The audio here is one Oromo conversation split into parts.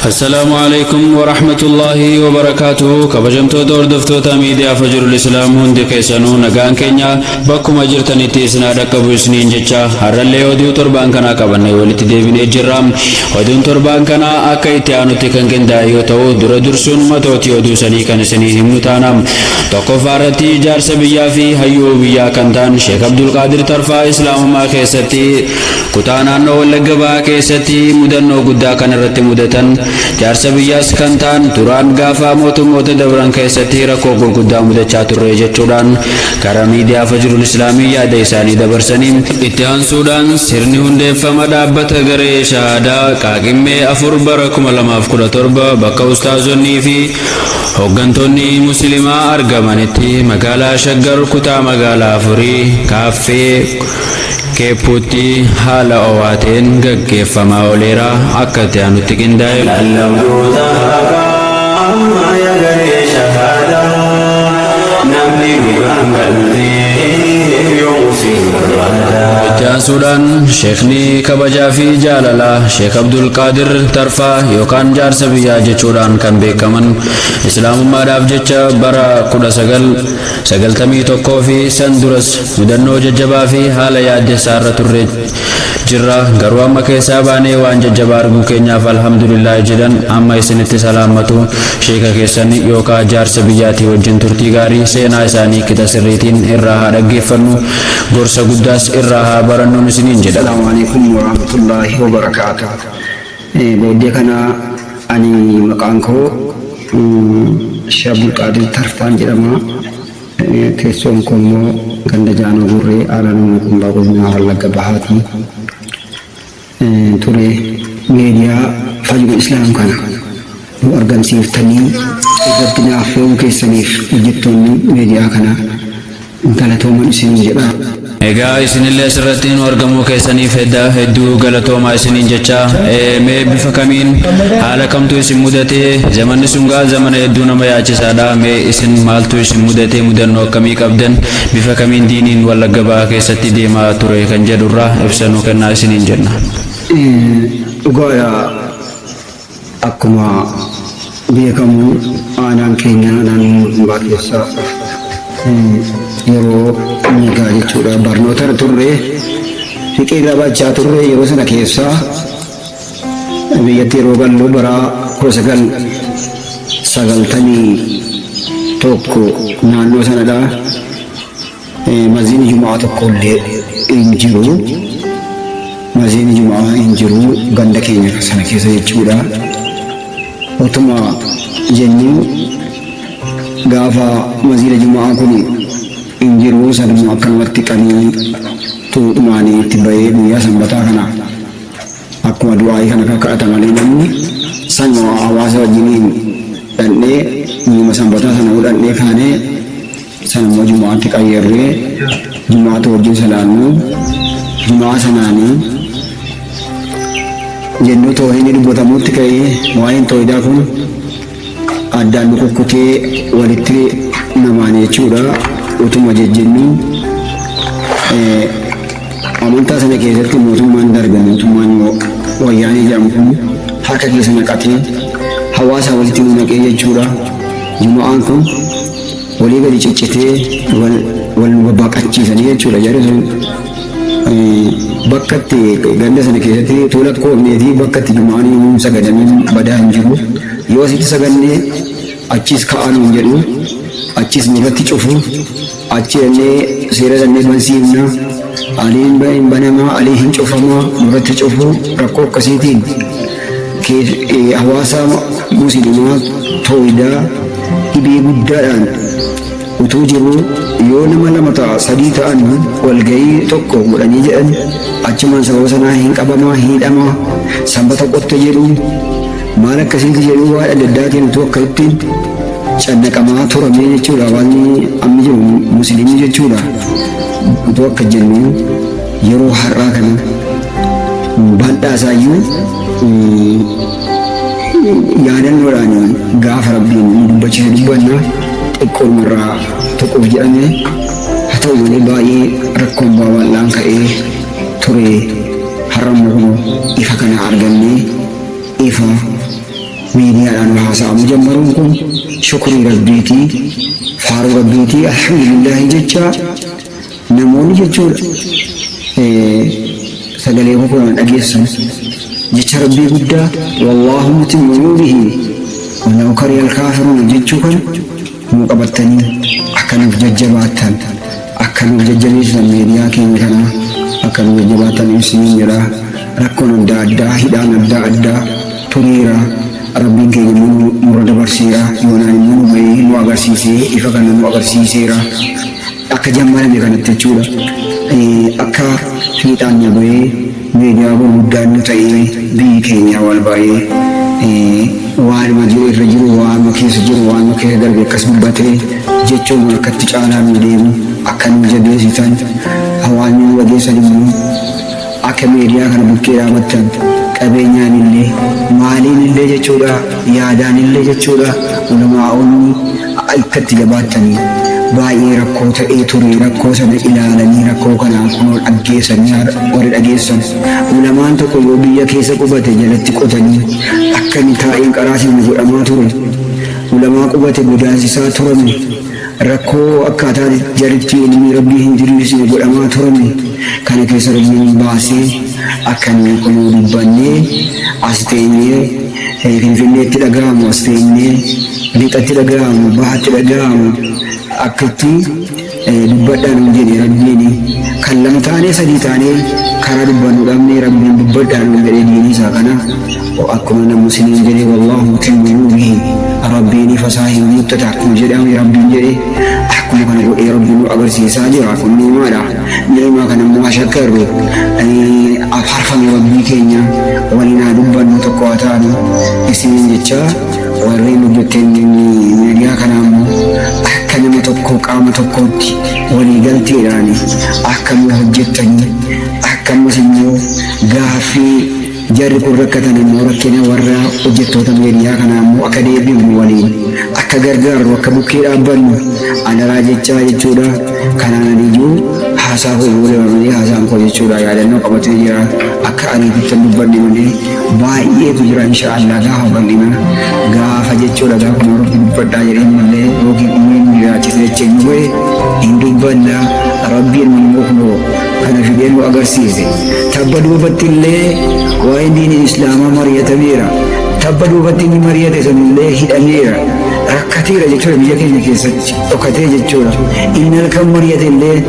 Assalaamu alaikum warahmatullaahi wabarakaatuhu. Kabajamtoota hordoftoota miidiyaa Fajrul Islaam, hundi keessanuu nagaan keenya bakkuma jirtanitti isin haa dhaqqabu isiniin jecha, har'allee oduu torbaan kanaa qabannee walitti deebinee jirra. Oduun torbaan kanaa akka itti aanutti kan qindaa'e yoo ta'u, dura dursuun matootii oduu sanii kan isinii himnu taana. Tokkoffaa irratti, jaarsa biyyaa fi hayyuu biyyaa kan ta'an Sheek Abdulqaadir Tarfaa Islaamummaa keessatti kutaa naannoo Wallagga Bahaa keessatti mudannoo guddaa kan irratti mudatan, jaarsa biyyaas kan ta'an, duraan gaafa mootummoota dabran keessatti rakkoo gurguddaa mudachaa turre jechuudhaan karaa miidiyaa Fajrul Islaamii yaada isaanii dabarsanii, itti aansuudhaan sirni hundeeffama dhaabbata garee shahaadaa Qaaqimmee 4 bara 2017 bakka ustaazonnii fi hooggantoonni musliimaa argamanitti magaalaa Shaggar, kutaa magaalaa 4, kaaffee Keeppuutti haala owaateen gaggeeffamaa ooleera. Akka itti aanutti qindaa'e. Lallabdoota haqaa, yaa garee shahaadaa, namni dhugaan galtee yoomuu si barbaada. Itti aansuudhaan sheekni kabajaa fi jaalalaa Sheek Abdulqaadir Tarfaa yookaan jaarsa biyyaa jechuudhaan kan beekaman, islaamummaadhaaf jecha bara 1991 fi san duras mudannoo jajjabaa fi haala yaaddessaa irra turre jirra, garuu amma keessaa baanee waan jajjabaa arguu keenyaaf alhamdulillah jedhan amma isinitti salaammatu. Sheeka keessan yookaan jaarsa biyyaatii wajjin turtii gaarii seenaa isaanii qixa sirriitiin irraa haa dhaggeeffannu, gorsa guddaas irraa haa barannuun isiniin jedha. Assalamu alaikum warahmatullahi wabarakatuh. Booddee kana ani maqaan koo Sheekh Abdulqaadir Tarfaan jedhama. Teessoon koo immoo ganda Jaanoo Gurree, aanaa Nunnuu Qumbaa, godina Wallagga Bahaati. Ture miidiyaa Fajrul Islaam kana nu argamsiiftanii irratti naaf fe'uu keessaniif hojjettoonni miidiyaa kana galatooman isiniin jedha. Egaa isinillee asirratti nu argamuu keessaniif hedduu galatoomaa isiniin jecha. Mee bifa kamiin, haala kamtu isin mudatee? Zamanni sun gaa zamana hedduu nama yaachisaadha. Mee isin maaltu isin mudatee? Mudannoo akkamii qabdan? Bifa kamiin diiniin Wallagga Bahaa keessatti deemaa ture kan jedhurraa ibsa nuu kennaa isiniin jenna. Dhugaadha, akkuma beekamu aanaan keenya naannoo Gumbaa keessa yeroo miigaa jechuudha barnoota irra turre, fiqee irra bachaa turre. Yeroo sana keessa biyyatti yeroo gallu bara 1991 naannoo sanadha. Masjiidni Jumaa tokko illee hin jiru. Masjiidni Jumaa hin jiru ganda keenya sana keessa jechuudha. Otuma jennu gaafa masjiida Jumaa kun hin jiru, sanuma akkanumatti qanii tuudhumaan itti bahee guyyaa sanbataa kana akkuma du'aayii kana kakkaa'ata malee, namni sanuma hawaasa wajjiniin dhandhee guyyuma sanbataa sana dhandhee kaanee sanammoo Jumaatti qayyarree Jumaata wajjin salaannu. Jumaa sanaanii jennuu toohidni dubbatamuutti ka'ee, waa'een toohidaa kun addaan nu kukkutee walitti namaan jechuudha. Utuma jejjennu amantaa sana keessatti mootummaan darbe, mootummaan Wayyaanee jedhamu kun, harka keessa naqatee hawaasa walitti nu naqee jechuudha. Juma'aan kun walii gadi ciccitee wal wal nu babbaqachiisanii jechuudha. Jarri sun bakka itti ganda sana keessatti tola koofneetii bakka itti juma'aan sagadanii badaa hin jiru. Yoo asitti sagannee achis ka'aa nuun jedhu, achis nurratti cufu. Achi jennee seera jennee bansiifna. Aliin hin banamaa, alii hin cufamaa, nurratti cufu. Rakkoo akkasiitiin hawaasa musliimaa tooyidaa dhibee guddaadhaan utuu jiru, yoo nama lama ta'a sadii ta'an walgahii tokko godhanii jedhan, achumaan sababa sanaa hin qabamaa, hin hidhamaa, sanbata qotte jedhu, maal akkasiiti jedhu, waan adda addaatiin utuu akkasitti cannaqamaa turamee jechuudha. Hawaasni amma jiru musliimni jechuudha, utuu akka jennu yeroo har'aa kana bal'aa isaayyuu yaadannoodhaan gaafa Rabbiin nu dubbachiise dubbanna, xiqqoonumarraa tuquuf jedhame. Haa ta'u malee baay'ee rakkoon babal'aan ka'ee ture. Har'a immoo kun ifa kana argannee ifa Miidiyaadhaan haasa'amuu jammaruun kun shukrii Rabbiitii, faaruu Rabbiitii, alhamdulillaahi jecha namoonni jechuudha. Sagalee koo kana dhageessan jecha Rabbii guddaa wallaahu mutimmu nuurihi walaw kariha alkaafiruun jechuu kana nuu qabattanii akka nuuf jajjabaattan, akka nuuf jajjabeessitan, miidiyaa keenya kana akka nuuf jajjabaattan isiniin jedha. Rakkoon adda addaa, hidhaan adda addaa tureera. Rabbiin keenya immoo nurra dabarseera. Yoonaan immoo nu bahee nu agarsiisee, ifa kana nu agarsiiseera. Akka jammarame kanatti jechuudha. Akka fiixaan nu bahee miidiyaa gurguddaan nu ta'ee, biyyi keenya wal baree, waanuma jiru irra jiru, waanuma keessa jiru, waanuma keessa darbe akkas dubbatee jechuun akkatti caalaa nu deemu akka nu jabeessitan, hawaasni nu dhageessan immoo akka miidiyaa kana bukkee dhaabattan, qabeenyaan illee, maaliin illee jechuudha, yaadaan illee jechuudha, ulamaa'onni akkatti jabaattanii baay'ee rakkoo ta'ee ture, rakkoo sana ilaalanii, rakkoo kanaa kunoo dhaggeessanii, warri dhageessan, ulamaan tokko yoo biyya keessa qubate jalatti qotanii akka inni taa'een qaraasifne godhamaa ture. Ulamaa qubate godaansisaa turame. Rakkoo akkaataa jaritti ilmi Rabbii hin diriirsine godhamaa turame. Kana keessa Rabbiin baasee akka nuyi kunoo dubbannee as teenyee Finfinneetti dhaga'amu, as teenyee lixatti dhaga'amu, bahatti dhaga'amu, akkatti dubbadhaa nuun jedhe Rabbiin. Kan lama taanee, sadii taanee karaa dubbannu dhabnee, Rabbiin dubbadhaa nuun jedhe diinii isaa kana. Akkuma nama isiniin jedhe, wallaahu mutimmu nuurihi, Rabbiin ifa isaa hin guuttata akkuma jedhame, Rabbiin jedhe akkuma kana godhee Rabbiin nu agarsiisaa jira. Kun ni'imaadha. Ni'imaa kana immoo haa shakkarru, afaarfame Rabbii keenya waliin haa dubbannu, tokko haa taanu isiniin jecha. Warreen hojjetteen miidiyaa kanaa immoo akka nama tokko, qaama tokkootti waliigalteedhaan akka nu hojjettanii, akkamas immoo gaaffii jarri kun rakkatan immoo, rakkina warra hojjettoota miidiyaa kanaa immoo akka deebifnu, waliin akka gargaarru, akka bukkee dhaabbannu adaraa jechaa jechuudha. Kanaan adiyyuu haasaa koo booda malee, haasaan koo jechuudha yaadannoo qabatee jira. Akka ariititti dubbanne malee baay'eetu jira. Insha Allah gaafa bal'ina gaafa jechuudha, gaafa Rabbi dubbadhaa jedheen malee yookiin umriin nu jiraachise jecheen nu gahe hin dubbanna. Rabbiin immoo kunoo kana fidee nu agarsiise. Tabba duubatti illee waa'een diinii Islaamaa mari'atameera. Tabba duubatti inni mari'ate sanillee hidhameera, rakkateera jechuudha. Biyya keenya keessatti dhokatee jechuudha. Inni halkan mari'ate illee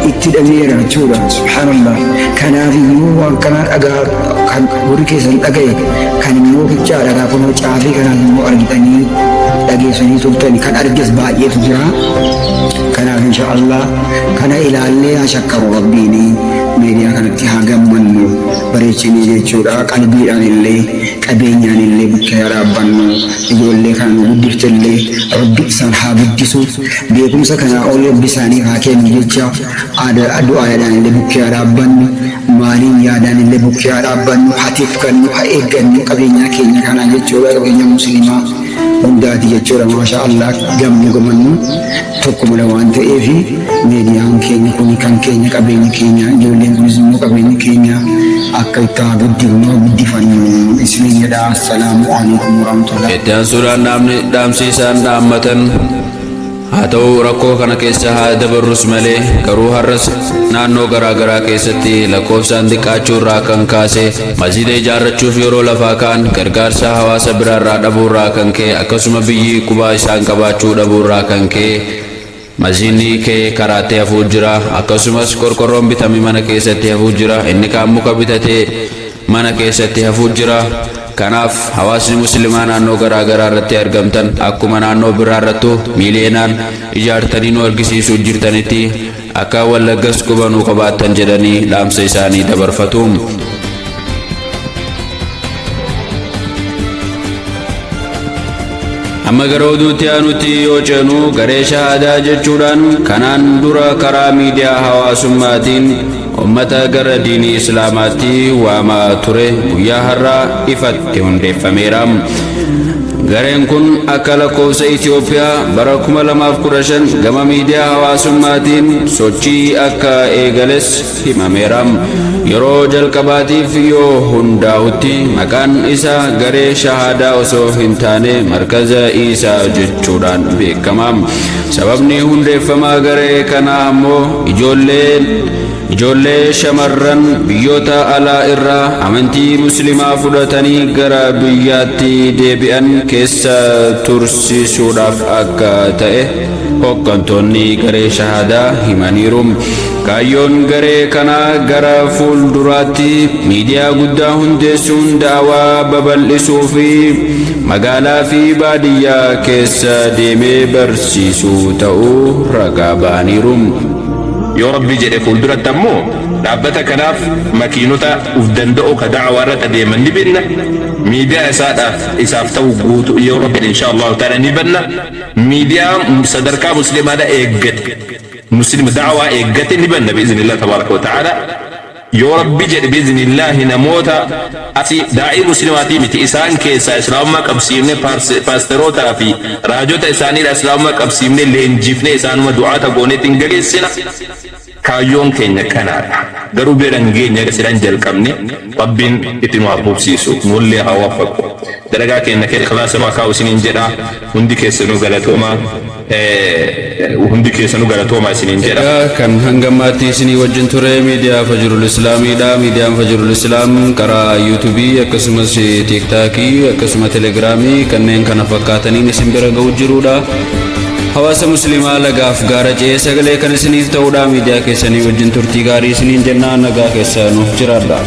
itti hidhameera jechuudha. Subhaanallah. Kanaaf iyyuu waan kana dhagaa kan gurri keessan dhagaye, kan immoo qichaa dhagaa kunoo caafii kanaas immoo argitanii dhageessanii turtani, kan arges baay'eetu jira. Kanaaf insha Allah kana ilaallee haa shakkaru Rabbiini, miidiyaa kanatti haa gammannu, bareechinii jechuudha. Qalbiidhaan illee, qabeenyaan illee bukkee haa dhaabbannu. Ijoollee kana nu guddifte illee Rabbi isaan haa guddisu, beekumsa kanaa ol Rabbi isaaniif haa kennu jecha du'aadhaan illee bukkee haa dhaabbannu, maaliin yaadaan illee bukkee haa dhaabbannu, haa tifkannu, haa eeggannu qabeenyaa keenya kanaa jechuudha. Qabeenya Musliimaa hundaati jechuudha. Maasha Allah, gamnu gamannu tokkumala waan ta'eef, miidiyaan keenya kun kan keenya, qabeenya keenya. Ijoolleen kunis immoo qabeenya keenya, akka itti haa guddifnu, haa guddifannu isiniin jedha. Assalaamu alaikum warahmatullahi. Itti aansuudhaan dhaamni dhaamsi isaan dhaammatan, haa ta'u rakkoo kana keessa haa dabarrus malee, garuu har'as naannoo garaa garaa keessatti lakkoofsaan xiqqaachuu irraa kan kaase, masjiida ijaarrachuuf yeroo lafaa ka'an gargaarsa hawaasa biraarraa dhabuurraa kan ka'e, akkasuma biyyi qubaa isaan qabaachuu dhabuurraa kan ka'e, masjiidni ka'ee karaatti hafuu jira. Akkasumas qorqorroon bitame mana keessatti hafuu jira. Inni kaan muka bitatee mana keessatti hafuu jira. Kanaaf hawaasni Muslimaa naannoo garaa garaa irratti argamtan, akkuma naannoo biraa irrattu miiliyeenaan ijaartanii nu argisiisuu jirtanitti, akka Wallaggas qubanuu qabaattan jedhanii dhaamsa isaanii dabarfatu. Amma gara oduutti aanutti yoo ceenu, garee shahaadaa jechuudhaan kanaan dura karaa miidiyaa hawaasummaatiin ummata gara diinii Islaamaatti waamaa ture guyyaa har'aa ifatti hundeeffameera. Gareen kun akka lakkoofsa Itoophiyaa bara 2015 gama miidiyaa hawaasummaatiin sochii akka eegales himameera. Yeroo jalqabaatiif yoo hundaa'utti maqaan isaa garee shahaadaa osoo hin taane Markaza Iisaa jechuudhaan beekama. Sababni hundeeffama garee kanaa ammoo ijoolleen Ijoollee shamarran biyyoota alaa irraa amantii Muslimaa fudhatanii gara biyyaatti deebi'an keessa tursiisuudhaaf akka ta'e hoggantoonni garee shahaadaa himaniiru. Kaayyoon garee kanaa gara fuulduraatti miidiyaa guddaa hundeessuun da'awaa babal'isuu fi magaalaa fi baadiyyaa keessa deemee barsiisuu ta'uu ragaa ba'aniiru. Yoo Rabbi jedhe fuulduratti ammoo dhaabbata kanaaf makiinota uf danda'oo ka da'awaa irratti adeeman ni binna. Miidiyaa isaadhaaf isaaf ta'u guutu yoo Rabbi jedhe inshaa Allahu ta'ala ni banna. Miidiyaa sadarkaa muslimaadha eeggate muslima da'awaa eeggate ni banna bi'iznillah tabaaraka wa ta'ala. Yoo Rabbi jedhe bi'iznillaahi namoota asi daa'ii muslimaatii miti isaan keessaa islaamummaa qabsiifne paasterootaa fi raajota isaaniidha islaamummaa qabsiifne leenjifne isaanuma du'aata gooneetiin gageessina. Kaayyoon keenya kanaadha. Garuu bira hin geenye akka silaan jalqabne Rabbiin itti nu haa fufsiisu nullee haa waffaqu. Dalagaa keenya keessa ikhlaasa nu haa kaa'u isiniin jedha. Hundi keessanuu galatoomaa. Hundi keessanuu galatoomaa isiniin jedha. Egaa kan hanga ammaatti isinii wajjin ture miidiyaa Fajrul Islaamiidha. Miidiyaan Fajrul Islaam karaa yuutuubii akkasumas tiiktaakii akkasuma telegiraamii kanneen kana fakkaataniin isin bira ga'u jiruudha. Hawaasa musliimaa lagaaf gaara ce'ee sagalee kan isiniif ta'uudha. Miidiyaa keessanii wajjin turtii gaarii isiniin jennaa nagaa keessa nuuf jiraadha.